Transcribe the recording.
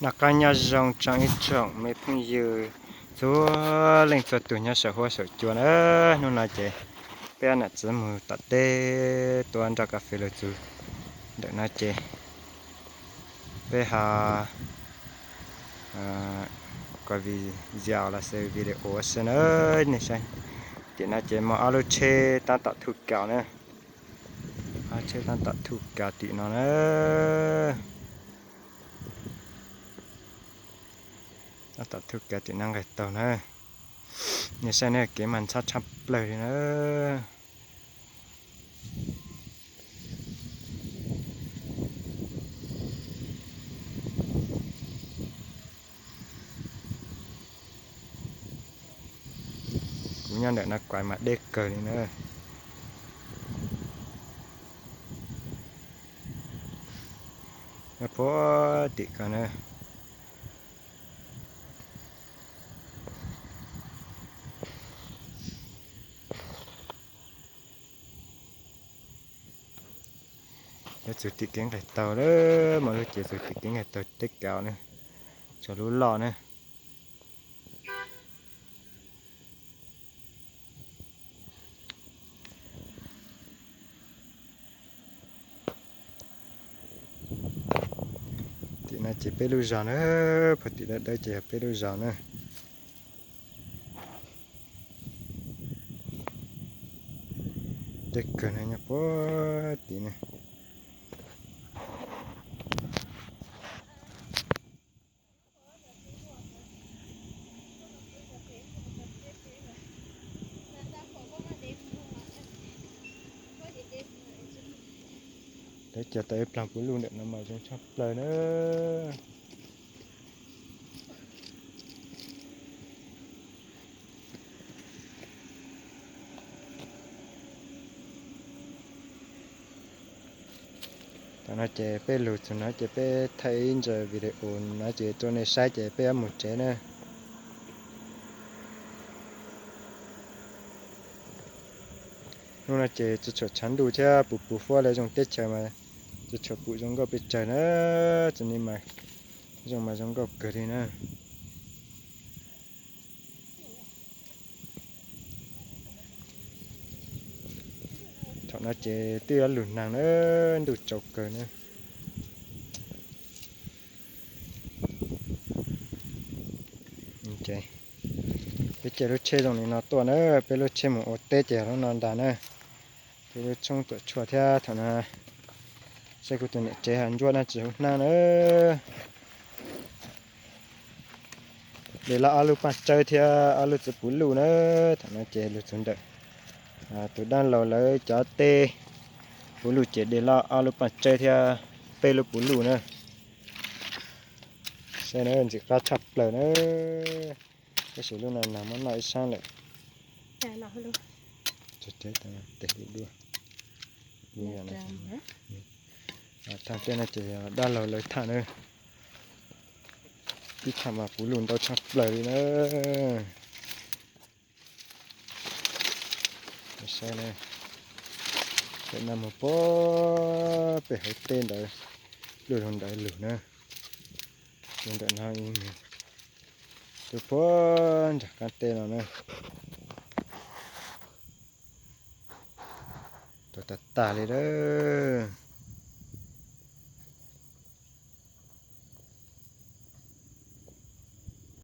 Noj qab nyob zoo tsoom ib tsoom me phooj ywg txhua leej txhua tus nyob saum huab saum cua na. Hnub no ces peb nam txiv mus tom teb tuaj nroj kas fes lug txug ntawm no ces peb ho kov video los xav video xwb na. Nej saib tim no ces muaj ob lub tsheb tab tom thuj kaus na. Ob tsheb tab tom thuj kaus tim no na. Tab tom thuj kaus tim no nqes taug na. Nej saib na, kev mas ntxhab tshaj plaws li na. Kuv nyob ntawm no kuv mas deb kawg li na. Nyob puag tim ko na. Yuav txug tim kev nqes taug lawm, muaj lub ces txug tim kev nqes taug teb kaus na, txog lub loj na. Tim no ces peb lub zos na, puag tim dawb dawb ces yog peb lub zos na. Deb kawg no nyob puag tim na. Lawv cog tau ib plag puv luj ntawm no mas zoo tshaj plaws na. Thaum no ces peb lug txug no ces peb thaij ib ntsis video no ces rau nej saib ces peb yuav mus tsev na. Hnub no ces tsis tshua tshav ntuj thiab puv puv huab li zoo teb chaws mas tsis tshua pum zoo nkauj pes tsawg na. Txom nyem mas zoo mas zoo nkauj kawg li na. Thaum no ces twb yuav lug nag na, ntuj tsaus kawg na. Peb caij lub tsheb zoo li no tuaj na, peb lub tsheb mus ua teb ces yog lub no ntag na. Peb lub tshoob tuam tshuaj thiab thaum no saib kuv tus niam tsev ho ntsuab dab tsi hauv hnab na. De loj ob lub paj tsawb thiab ob lub txiv puv luj na. Thaum no ces lug txug ntawm tus dab laug lawv cov teb puv luj ces de loj ob lub paj tsawb thiab peb lub puv luj na. Saib na, ntxim qab tshaj plaws na. Tab sis lub no nag muab noj ib sab lawm. Teg dua. Thaj teb no ces dab laug lawv thaj na. Ib thaj mas puv luj ntau tshaj plaws li na. Saib na, pem no mus puag pem hauv teb ntawd, luj rau ntawd lug na. Rau ntawm no, rau puag nram qab teb no na. Tuag tag tag li lawm.